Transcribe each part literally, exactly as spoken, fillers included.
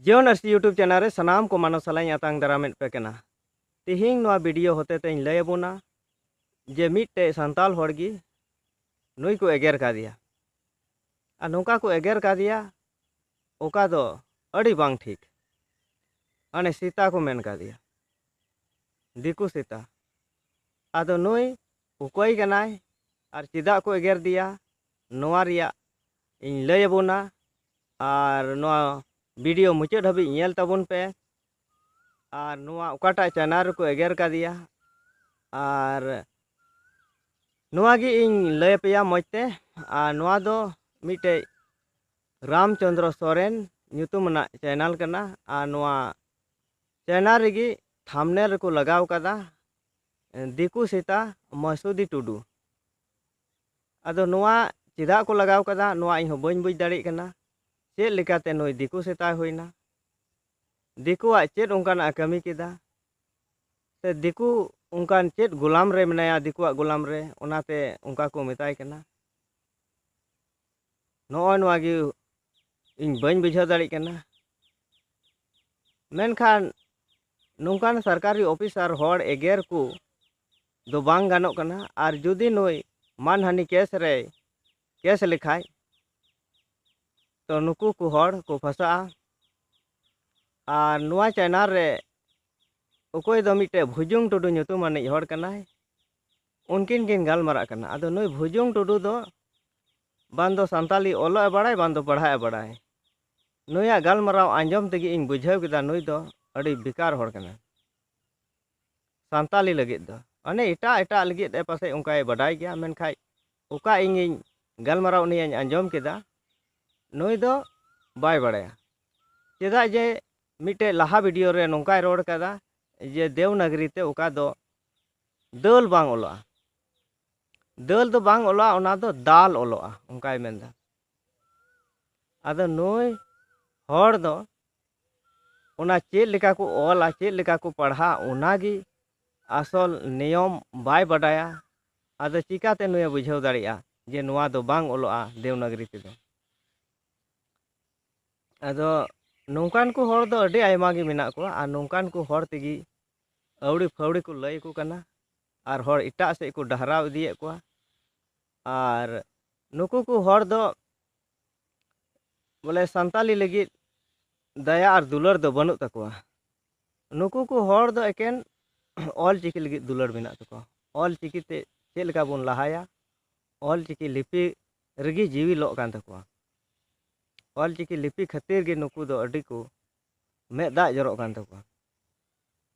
ᱡᱤᱭᱚᱱ ᱟᱹᱨᱥᱤ YouTube channel ᱨᱮ ᱥᱟᱱᱟᱢ ᱠᱚ ᱢᱟᱱᱚᱥ ᱥᱟᱞᱟᱜ ᱤᱧ ᱟᱛᱟᱝ ᱫᱟᱨᱟᱢᱮᱫ ᱯᱮ ᱠᱟᱱᱟ᱾ ᱛᱤᱦᱤᱧ ᱱᱚᱣᱟ ᱵᱷᱤᱰᱤᱭᱳ ᱦᱚᱛᱮ ᱛᱮᱧ ᱞᱟᱹᱭ ᱟᱵᱚᱱᱟ ᱡᱮ ᱢᱤᱫᱴᱮᱡ ᱥᱟᱱᱛᱟᱞ ᱦᱚᱲ ᱜᱮ ᱱᱩᱭ ᱠᱚ ᱮᱜᱮᱨ ᱠᱟᱫᱮᱭᱟ᱾ ᱟᱨ ᱱᱚᱝᱠᱟ ᱠᱚ ᱮᱜᱮᱨ ᱠᱟᱫᱮᱭᱟ, ᱚᱠᱟ ᱫᱚ ᱟᱹᱰᱤ ᱵᱟᱝ ᱴᱷᱤᱠ᱾ ᱢᱟᱱᱮ ᱥᱮᱛᱟ ᱠᱚ ᱢᱮᱱ ᱠᱟᱫᱮᱭᱟ, ᱫᱤᱠᱩ ᱥᱮᱛᱟ᱾ ᱟᱫᱚ ᱱᱩᱭ ᱚᱠᱚᱭ ᱠᱟᱱᱟᱭ ᱟᱨ ᱪᱮᱫᱟᱜ ᱠᱚ ᱮᱜᱮᱨ ᱫᱮᱭᱟ, ᱱᱚᱣᱟ ᱨᱮᱭᱟᱜ ᱤᱧ ᱞᱟᱹᱭ ᱟᱵᱚᱱᱟ᱾ ᱟᱨ ᱱᱚᱣᱟ ᱵᱷᱤᱰᱤᱭᱳ ᱢᱩᱪᱟᱹᱫ ᱦᱟᱹᱵᱤᱡ ᱧᱮᱞ ᱛᱟᱵᱚᱱ ᱯᱮ᱾ ᱟᱨ ᱱᱚᱣᱟ ᱚᱠᱟᱴᱟᱜ ᱪᱮᱱᱮᱞ ᱨᱮᱠᱚ ᱮᱜᱮᱨ ᱠᱟᱫᱮᱭᱟ, ᱟᱨ ᱱᱚᱣᱟ ᱜᱮ ᱤᱧ ᱞᱟᱹᱭ ᱟᱯᱮᱭᱟ ᱢᱚᱡᱽ ᱛᱮ᱾ ᱟᱨ ᱱᱚᱣᱟ ᱫᱚ ᱢᱤᱫᱴᱮᱡ ᱨᱟᱢᱪᱚᱸᱫᱽᱨᱚ ᱥᱚᱨᱮᱱ ᱧᱩᱛᱩᱢ ᱟᱱᱟᱜ ᱪᱮᱱᱮᱞ ᱠᱟᱱᱟ᱾ ᱟᱨ ᱱᱚᱣᱟ ᱪᱮᱱᱮᱞ ᱨᱮᱜᱮ ᱛᱷᱟᱢᱵᱽᱱᱮᱞ ᱨᱮᱠᱚ ᱞᱟᱜᱟᱣ ᱠᱟᱫᱟ ᱫᱤᱠᱩ ᱥᱮᱛᱟ ᱢᱟᱥᱩᱫᱤ ᱴᱩᱰᱩ᱾ ᱟᱫᱚ ᱱᱚᱣᱟ ᱪᱮᱫᱟᱜ ᱠᱚ ᱞᱟᱜᱟᱣ ᱠᱟᱫᱟ, ᱱᱚᱣᱟ ᱤᱧ ᱦᱚᱸ ᱵᱟᱹᱧ ᱵᱩᱡᱽ ᱫᱟᱲᱮᱭᱟᱜ ᱠᱟᱱᱟ᱾ ᱪᱮᱫ ᱞᱮᱠᱟᱛᱮ ᱱᱩᱭ ᱫᱤᱠᱩ ᱥᱮᱛᱟᱭ ᱦᱩᱭᱱᱟ? ᱫᱤᱠᱩᱣᱟᱜ ᱪᱮᱫ ᱚᱱᱠᱟᱱᱟᱜ ᱮ ᱠᱟᱹᱢᱤ ᱠᱮᱫᱟ? ᱥᱮ ᱫᱤᱠᱩ ᱚᱱᱠᱟᱱ ᱪᱮᱫ ᱜᱳᱞᱟᱢ ᱨᱮ ᱢᱮᱱᱟᱭᱟ, ᱫᱤᱠᱩᱣᱟᱜ ᱜᱳᱞᱟᱢ ᱨᱮ, ᱚᱱᱟᱛᱮ ᱚᱱᱠᱟ ᱠᱚ ᱢᱮᱛᱟᱭ ᱠᱟᱱᱟ? ᱱᱚᱜᱼᱚᱭ ᱱᱚᱣᱟ ᱜᱮ ᱤᱧ ᱵᱟᱹᱧ ᱵᱩᱡᱷᱟᱹᱣ ᱫᱟᱲᱮᱭᱟᱜ ᱠᱟᱱᱟ᱾ ᱢᱮᱱᱠᱷᱟᱱ ᱱᱚᱝᱠᱟᱱ ᱥᱚᱨᱠᱟᱨᱤ ᱚᱯᱷᱤᱥᱟᱨ ᱦᱚᱲ ᱮᱜᱮᱨ ᱠᱚ ᱫᱚ ᱵᱟᱝ ᱜᱟᱱᱚᱜ ᱠᱟᱱᱟ᱾ ᱟᱨ ᱡᱩᱫᱤ ᱱᱩᱭ ᱢᱟᱱᱦᱟᱱᱤ ᱠᱮᱥ ᱨᱮᱭ ᱠᱮᱥ ᱞᱮᱠᱷᱟᱡ, ᱛᱚ ᱱᱩᱠᱩ ᱠᱚ ᱦᱚᱲ ᱠᱚ ᱯᱷᱟᱸᱥᱟᱜᱼᱟ᱾ ᱟᱨ ᱱᱚᱣᱟ ᱪᱮᱱᱮᱞ ᱨᱮ ᱚᱠᱚᱭ ᱫᱚ ᱢᱤᱫᱴᱮᱡ ᱵᱷᱩᱡᱩᱝ ᱴᱩᱰᱩ ᱧᱩᱛᱩᱢ ᱟᱱᱤᱡ ᱦᱚᱲ ᱠᱟᱱᱟᱭ, ᱩᱱᱠᱤᱱ ᱠᱤᱱ ᱜᱟᱞᱢᱟᱨᱟᱜ ᱠᱟᱱᱟ᱾ ᱟᱫᱚ ᱱᱩᱭ ᱵᱷᱩᱡᱩᱝ ᱴᱩᱰᱩ ᱫᱚ ᱵᱟᱝ ᱫᱚ ᱥᱟᱱᱛᱟᱞᱤ ᱚᱞᱚᱜ ᱮ ᱵᱟᱲᱟᱭ, ᱵᱟᱝ ᱫᱚ ᱯᱟᱲᱦᱟᱜ ᱮ ᱵᱟᱲᱟᱭ᱾ ᱱᱩᱭᱟᱜ ᱜᱟᱞᱢᱟᱨᱟᱣ ᱟᱸᱡᱚᱢ ᱛᱮᱜᱮ ᱤᱧ ᱵᱩᱡᱷᱟᱹᱣ ᱠᱮᱫᱟ ᱱᱩᱭ ᱫᱚ ᱟᱹᱰᱤ ᱵᱮᱠᱟᱨ ᱦᱚᱲ ᱠᱟᱱᱟᱭ ᱥᱟᱱᱛᱟᱞᱤ ᱞᱟᱹᱜᱤᱫ ᱫᱚ᱾ ᱚᱱᱮ ᱮᱴᱟᱜ ᱮᱴᱟᱜ ᱞᱟᱹᱜᱤᱫ ᱮ ᱯᱟᱥᱮᱡ ᱚᱱᱠᱟᱭ ᱵᱟᱰᱟᱭ ᱜᱮᱭᱟ, ᱢᱮᱱᱠᱷᱟᱡ ᱚᱠᱟ ᱤᱧᱤᱧ ᱜᱟᱞᱢᱟᱨᱟᱣ ᱩᱱᱤᱭᱟᱜ ᱤᱧ ᱟᱸᱡᱚᱢ ᱠᱮᱫᱟ, ᱱᱩᱭ ᱫᱚ ᱵᱟᱭ ᱵᱟᱲᱟᱭᱟ᱾ ᱪᱮᱫᱟᱜ ᱡᱮ ᱢᱤᱫᱴᱮᱡ ᱞᱟᱦᱟ ᱵᱷᱤᱰᱤᱭᱳ ᱨᱮ ᱱᱚᱝᱠᱟᱭ ᱨᱚᱲ ᱠᱟᱫᱟ ᱡᱮ ᱫᱮᱣᱱᱟᱜᱽᱨᱤ ᱛᱮ ᱚᱠᱟ ᱫᱚ ᱫᱟᱹᱞ ᱵᱟᱝ ᱚᱞᱚᱜᱼᱟ, ᱫᱟᱹᱞ ᱫᱚ ᱵᱟᱝ ᱚᱞᱚᱜᱼᱟ, ᱚᱱᱟ ᱫᱚ ᱫᱟᱞ ᱚᱞᱚᱜᱼᱟ, ᱚᱱᱠᱟᱭ ᱢᱮᱱᱫᱟ᱾ ᱟᱫᱚ ᱱᱩᱭ ᱦᱚᱲ ᱫᱚ ᱚᱱᱟ ᱪᱮᱫ ᱞᱮᱠᱟ ᱠᱚ ᱚᱞᱟ, ᱪᱮᱫ ᱞᱮᱠᱟ ᱠᱚ ᱯᱟᱲᱦᱟᱜᱼᱟ, ᱚᱱᱟᱜᱮ ᱟᱥᱚᱞ ᱱᱤᱭᱚᱢ ᱵᱟᱭ ᱵᱟᱰᱟᱭᱟ᱾ ᱟᱫᱚ ᱪᱤᱠᱟᱛᱮ ᱱᱩᱭᱮ ᱵᱩᱡᱷᱟᱹᱣ ᱫᱟᱲᱮᱭᱟᱜᱼᱟ ᱡᱮ ᱱᱚᱣᱟ ᱫᱚ ᱵᱟᱝ ᱚᱞᱚᱜᱼᱟ ᱫᱮᱣᱱᱟᱜᱽᱨᱤ ᱛᱮᱫᱚ? ᱟᱫᱚ ᱱᱚᱝᱠᱟᱱ ᱠᱚ ᱦᱚᱲ ᱫᱚ ᱟᱹᱰᱤ ᱟᱭᱢᱟ ᱜᱮ ᱢᱮᱱᱟᱜ ᱠᱚᱣᱟ, ᱟᱨ ᱱᱚᱝᱠᱟᱱ ᱠᱚ ᱦᱚᱲ ᱛᱮᱜᱮ ᱟᱹᱣᱲᱤ ᱯᱷᱟᱹᱣᱲᱤ ᱠᱚ ᱞᱟᱹᱭ ᱟᱠᱚ ᱠᱟᱱᱟ, ᱟᱨ ᱦᱚᱲ ᱮᱴᱟᱜ ᱥᱮᱫ ᱠᱚ ᱰᱟᱦᱨᱟᱣ ᱤᱫᱤᱭᱮᱫ ᱠᱚᱣᱟ᱾ ᱟᱨ ᱱᱩᱠᱩ ᱠᱚ ᱦᱚᱲ ᱫᱚ ᱵᱚᱞᱮ ᱥᱟᱱᱛᱟᱞᱤ ᱞᱟᱹᱜᱤᱫ ᱫᱟᱭᱟ ᱟᱨ ᱫᱩᱞᱟᱹᱲ ᱫᱚ ᱵᱟᱹᱱᱩᱜ ᱛᱟᱠᱚᱣᱟ᱾ ᱱᱩᱠᱩ ᱠᱚ ᱦᱚᱲ ᱫᱚ ᱮᱠᱮᱱ ᱚᱞ ᱪᱤᱠᱤ ᱞᱟᱹᱜᱤᱫ ᱫᱩᱞᱟᱹᱲ ᱢᱮᱱᱟᱜ ᱛᱟᱠᱚᱣᱟ᱾ ᱚᱞ ᱪᱤᱠᱤ ᱛᱮ ᱪᱮᱫ ᱞᱮᱠᱟ ᱵᱚᱱ ᱞᱟᱦᱟᱭᱟ, ᱚᱞ ᱪᱤᱠᱤ ᱞᱤᱯᱤ ᱨᱮᱜᱮ ᱡᱤᱣᱤ ᱞᱚᱜ ᱠᱟᱱ ᱛᱟᱠᱚᱣᱟ᱾ ᱚᱞ ᱪᱤᱠᱤ ᱞᱤᱯᱤ ᱠᱷᱟᱹᱛᱤᱨ ᱜᱮ ᱱᱩᱠᱩ ᱫᱚ ᱟᱹᱰᱤ ᱠᱚ ᱢᱮᱫ ᱫᱟᱜ ᱡᱚᱨᱚᱜ ᱠᱟᱱ ᱛᱟᱠᱚᱣᱟ᱾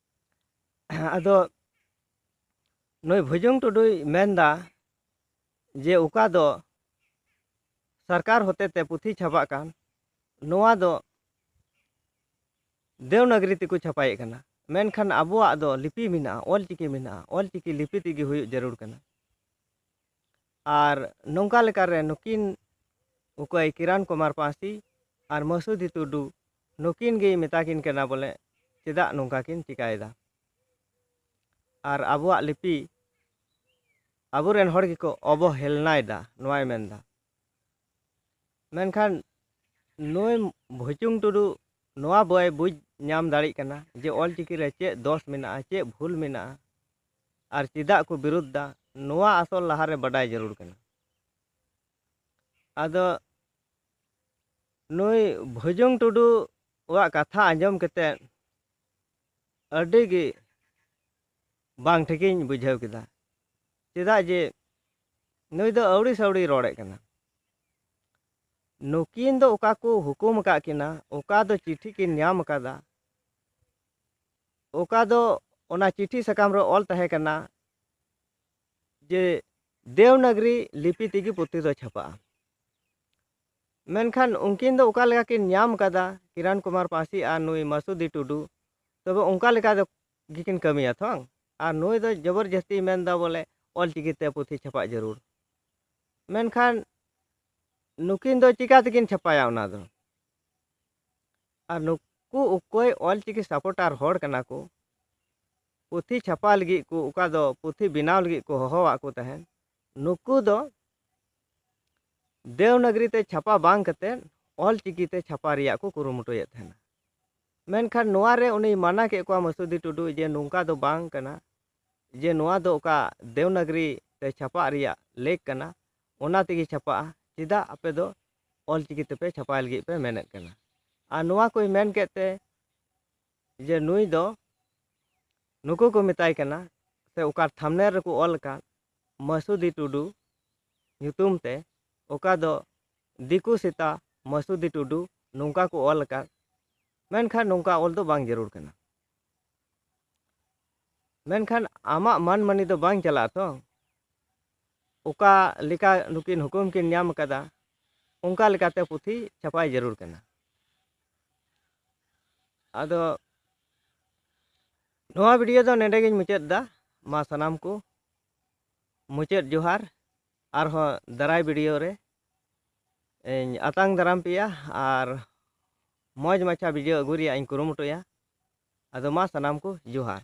ᱟᱫᱚ ᱱᱩᱭ ᱵᱷᱩᱡᱩᱝ ᱴᱩᱰᱩᱭ ᱢᱮᱱᱫᱟ ᱡᱮ ᱚᱠᱟ ᱫᱚ ᱥᱚᱨᱠᱟᱨ ᱦᱚᱛᱮᱛᱮ ᱯᱩᱛᱷᱤ ᱪᱷᱟᱯᱟᱜ ᱠᱟᱱ, ᱱᱚᱣᱟ ᱫᱚ ᱫᱮᱣᱱᱟᱜᱽᱨᱤ ᱛᱮᱠᱚ ᱪᱷᱟᱯᱟᱭᱮᱫ ᱠᱟᱱᱟ, ᱢᱮᱱᱠᱷᱟᱱ ᱟᱵᱚᱣᱟᱜ ᱫᱚ ᱞᱤᱯᱤ ᱢᱮᱱᱟᱜᱼᱟ, ᱚᱞ ᱪᱤᱠᱤ ᱢᱮᱱᱟᱜᱼᱟ, ᱚᱞ ᱪᱤᱠᱤ ᱞᱤᱯᱤ ᱛᱮᱜᱮ ᱦᱩᱭᱩᱜ ᱡᱟᱹᱨᱩᱲ ᱠᱟᱱᱟ᱾ ᱟᱨ ᱱᱚᱝᱠᱟ ᱞᱮᱠᱟᱨᱮ ᱱᱩᱠᱤᱱ ᱚᱠᱚᱭ ᱠᱤᱨᱟᱱ ᱠᱩᱢᱟᱨ ᱯᱟᱹᱥᱤ ᱟᱨ ᱢᱟᱹᱥᱩᱫᱤ ᱴᱩᱰᱩ, ᱱᱩᱠᱤᱱ ᱜᱮᱭ ᱢᱮᱛᱟ ᱠᱤᱱ ᱠᱟᱱᱟ ᱵᱚᱞᱮ ᱪᱮᱫᱟᱜ ᱱᱚᱝᱠᱟ ᱠᱤᱱ ᱪᱤᱠᱟᱭᱮᱫᱟ᱾ ᱟᱨ ᱟᱵᱚᱣᱟᱜ ᱞᱤᱯᱤ ᱟᱵᱚᱨᱮᱱ ᱦᱚᱲ ᱜᱮᱠᱚ ᱚᱵᱚᱦᱮᱞᱱᱟᱭᱮᱫᱟ, ᱱᱚᱣᱟᱭ ᱢᱮᱱᱫᱟ᱾ ᱢᱮᱱᱠᱷᱟᱱ ᱱᱩᱭ ᱵᱷᱩᱪᱩᱝ ᱴᱩᱰᱩ ᱱᱚᱣᱟ ᱵᱟᱭ ᱵᱩᱡᱽ ᱧᱟᱢ ᱫᱟᱲᱮᱭᱟᱜ ᱠᱟᱱᱟ ᱡᱮ ᱚᱞ ᱪᱤᱠᱤ ᱨᱮ ᱪᱮᱫ ᱫᱚᱥ ᱢᱮᱱᱟᱜᱼᱟ, ᱪᱮᱫ ᱵᱷᱩᱞ ᱢᱮᱱᱟᱜᱼᱟ, ᱟᱨ ᱪᱮᱫᱟᱜ ᱠᱚ ᱵᱤᱨᱩᱫᱷ ᱫᱟ, ᱱᱚᱣᱟ ᱟᱥᱚᱞ ᱞᱟᱦᱟᱨᱮ ᱵᱟᱰᱟᱭ ᱡᱟᱹᱨᱩᱲ ᱠᱟᱱᱟ᱾ ᱟᱫᱚ ᱱᱩᱭ ᱵᱷᱩᱡᱩᱝ ᱴᱩᱰᱩᱣᱟᱜ ᱠᱟᱛᱷᱟ ᱟᱸᱡᱚᱢ ᱠᱟᱛᱮᱫ ᱟᱹᱰᱤ ᱜᱮ ᱵᱟᱝ ᱴᱷᱤᱠᱤᱧ ᱵᱩᱡᱷᱟᱹᱣ ᱠᱮᱫᱟ᱾ ᱪᱮᱫᱟᱜ ᱡᱮ ᱱᱩᱭ ᱫᱚ ᱟᱹᱣᱲᱤ ᱥᱟᱹᱣᱲᱤ ᱨᱚᱲᱮᱫ ᱠᱟᱱᱟ᱾ ᱱᱩᱠᱤᱱ ᱫᱚ ᱚᱠᱟ ᱠᱚ ᱦᱩᱠᱩᱢ ᱟᱠᱟᱫ ᱠᱤᱱᱟ, ᱚᱠᱟ ᱫᱚ ᱪᱤᱴᱷᱤ ᱠᱤᱱ ᱧᱟᱢ ᱟᱠᱟᱫᱟ, ᱚᱠᱟ ᱫᱚ ᱚᱱᱟ ᱪᱤᱴᱷᱤ ᱥᱟᱠᱟᱢ ᱨᱮ ᱚᱞ ᱛᱟᱦᱮᱸ ᱠᱟᱱᱟ ᱡᱮ ᱫᱮᱣᱱᱟᱜᱽᱨᱤ ᱞᱤᱯᱤ ᱛᱮᱜᱮ ᱯᱩᱛᱷᱤ ᱫᱚ ᱪᱷᱟᱯᱟᱜᱼᱟ᱾ ᱢᱮᱱᱠᱷᱟᱱ ᱩᱱᱠᱤᱱ ᱫᱚ ᱚᱠᱟ ᱞᱮᱠᱟ ᱠᱤᱱ ᱧᱟᱢ ᱠᱟᱫᱟ, ᱠᱤᱨᱟᱱ ᱠᱩᱢᱟᱨ ᱯᱟᱹᱥᱤ ᱟᱨ ᱱᱩᱭ ᱢᱟᱥᱩᱫᱤ ᱴᱩᱰᱩ, ᱛᱚᱵᱮ ᱚᱱᱠᱟ ᱞᱮᱠᱟ ᱫᱚ ᱜᱮᱠᱤᱱ ᱠᱟᱹᱢᱤᱭᱟ ᱛᱷᱚ᱾ ᱟᱨ ᱱᱩᱭ ᱫᱚ ᱡᱚᱵᱚᱨᱡᱚᱥᱛᱤᱭ ᱢᱮᱱᱫᱟ ᱵᱚᱞᱮ ᱚᱞ ᱪᱤᱠᱤ ᱛᱮ ᱯᱩᱛᱷᱤ ᱪᱷᱟᱯᱟᱜ ᱡᱟᱹᱨᱩᱲ᱾ ᱢᱮᱱᱠᱷᱟᱱ ᱱᱩᱠᱤᱱ ᱫᱚ ᱪᱤᱠᱟ ᱛᱮᱠᱤᱱ ᱪᱷᱟᱯᱟᱭᱟ ᱚᱱᱟ ᱫᱚ? ᱟᱨ ᱱᱩᱠᱩ ᱚᱠᱚᱭ ᱚᱞ ᱪᱤᱠᱤ supporter ᱦᱚᱲ ᱠᱟᱱᱟ ᱠᱚ, ᱯᱩᱛᱷᱤ ᱪᱷᱟᱯᱟ ᱞᱟᱹᱜᱤᱫ ᱠᱚ, ᱚᱠᱟ ᱫᱚ ᱯᱩᱛᱷᱤ ᱵᱮᱱᱟᱣ ᱞᱟᱹᱜᱤᱫ ᱠᱚ ᱦᱚᱦᱚᱣᱟᱜ ᱠᱚ ᱛᱟᱦᱮᱸᱱ, ᱱᱩᱠᱩ ᱫᱚ ᱫᱮᱣᱱᱟᱜᱽᱨᱤ ᱛᱮ ᱪᱷᱟᱯᱟ ᱵᱟᱝ ᱠᱟᱛᱮᱫ ᱚᱞ ᱪᱤᱠᱤ ᱛᱮ ᱪᱷᱟᱯᱟ ᱨᱮᱭᱟᱜ ᱠᱚ ᱠᱩᱨᱩᱢᱩᱴᱩᱭᱮᱫ ᱛᱟᱦᱮᱱᱟ᱾ ᱢᱮᱱᱠᱷᱟᱱ ᱱᱚᱣᱟ ᱨᱮ ᱩᱱᱤᱭ ᱢᱟᱱᱟ ᱠᱮᱫ ᱠᱚᱣᱟ ᱢᱟᱹᱥᱩᱫᱤ ᱴᱩᱰᱩ ᱡᱮ ᱱᱚᱝᱠᱟ ᱫᱚ ᱵᱟᱝ ᱠᱟᱱᱟ, ᱡᱮ ᱱᱚᱣᱟ ᱫᱚ ᱚᱠᱟ ᱫᱮᱣᱱᱟᱜᱽᱨᱤ ᱛᱮ ᱪᱷᱟᱯᱟᱜ ᱨᱮᱭᱟᱜ ᱞᱮᱠ ᱠᱟᱱᱟ, ᱚᱱᱟ ᱛᱮᱜᱮ ᱪᱷᱟᱯᱟᱜᱼᱟ, ᱪᱮᱫᱟᱜ ᱟᱯᱮ ᱫᱚ ᱚᱞ ᱪᱤᱠᱤ ᱛᱮᱯᱮ ᱪᱷᱟᱯᱟᱭ ᱞᱟᱹᱜᱤᱫ ᱯᱮ ᱢᱮᱱᱮᱫ ᱠᱟᱱᱟ? ᱟᱨ ᱱᱚᱣᱟ ᱠᱚᱭ ᱢᱮᱱ ᱠᱮᱫ ᱛᱮ ᱡᱮ ᱱᱩᱭ ᱫᱚ, ᱱᱩᱠᱩ ᱠᱚ ᱢᱮᱛᱟᱭ ᱠᱟᱱᱟ, ᱥᱮ ᱚᱠᱟ ᱛᱷᱟᱢᱱᱮᱞ ᱨᱮᱠᱚ ᱚᱞ ᱟᱠᱟᱫ ᱢᱟᱹᱥᱩᱫᱤ ᱴᱩᱰᱩ ᱧᱩᱛᱩᱢ ᱛᱮ, ᱚᱠᱟ ᱫᱚ ᱫᱤᱠᱩ ᱥᱮᱛᱟ ᱢᱟᱹᱥᱩᱫᱤ ᱴᱩᱰᱩ ᱱᱚᱝᱠᱟ ᱠᱚ ᱚᱞ ᱟᱠᱟᱫ, ᱢᱮᱱᱠᱷᱟᱱ ᱱᱚᱝᱠᱟ ᱚᱞ ᱫᱚ ᱵᱟᱝ ᱡᱟᱹᱨᱩᱲ ᱠᱟᱱᱟ᱾ ᱢᱮᱱᱠᱷᱟᱱ ᱟᱢᱟᱜ ᱢᱟᱹᱱ ᱢᱟᱹᱱᱤ ᱫᱚ ᱵᱟᱝ ᱪᱟᱞᱟᱜᱼᱟ ᱛᱚ᱾ ᱚᱠᱟ ᱞᱮᱠᱟ ᱱᱩᱠᱤᱱ ᱦᱩᱠᱩᱢ ᱠᱤᱱ ᱧᱟᱢ ᱟᱠᱟᱫᱟ, ᱚᱱᱠᱟ ᱞᱮᱠᱟᱛᱮ ᱯᱩᱛᱷᱤ ᱪᱷᱟᱯᱟᱭ ᱡᱟᱹᱨᱩᱲ ᱠᱟᱱᱟ᱾ ᱟᱫᱚ ᱱᱚᱣᱟ ᱵᱷᱤᱰᱤᱭᱳ ᱫᱚ ᱱᱚᱰᱮ ᱜᱤᱧ ᱢᱩᱪᱟᱹᱫ ᱮᱫᱟ᱾ ᱢᱟ ᱥᱟᱱᱟᱢ ᱠᱚ ᱢᱩᱪᱟᱹᱫ ᱡᱚᱦᱟᱨ᱾ ᱟᱨᱦᱚᱸ ᱫᱟᱨᱟᱭ ᱵᱷᱤᱰᱤᱭᱳ ᱨᱮ ᱤᱧ ᱟᱛᱟᱝ ᱫᱟᱨᱟᱢ ᱯᱮᱭᱟ ᱟᱨ ᱢᱚᱡᱽ ᱢᱟᱪᱷᱟ ᱵᱷᱤᱰᱤᱭᱳ ᱟᱹᱜᱩ ᱨᱮᱭᱟᱜ ᱤᱧ ᱠᱩᱨᱩᱢᱩᱴᱩᱭᱟ᱾ ᱟᱫᱚ ᱢᱟ ᱥᱟᱱᱟᱢ ᱠᱚ ᱡᱚᱦᱟᱨ᱾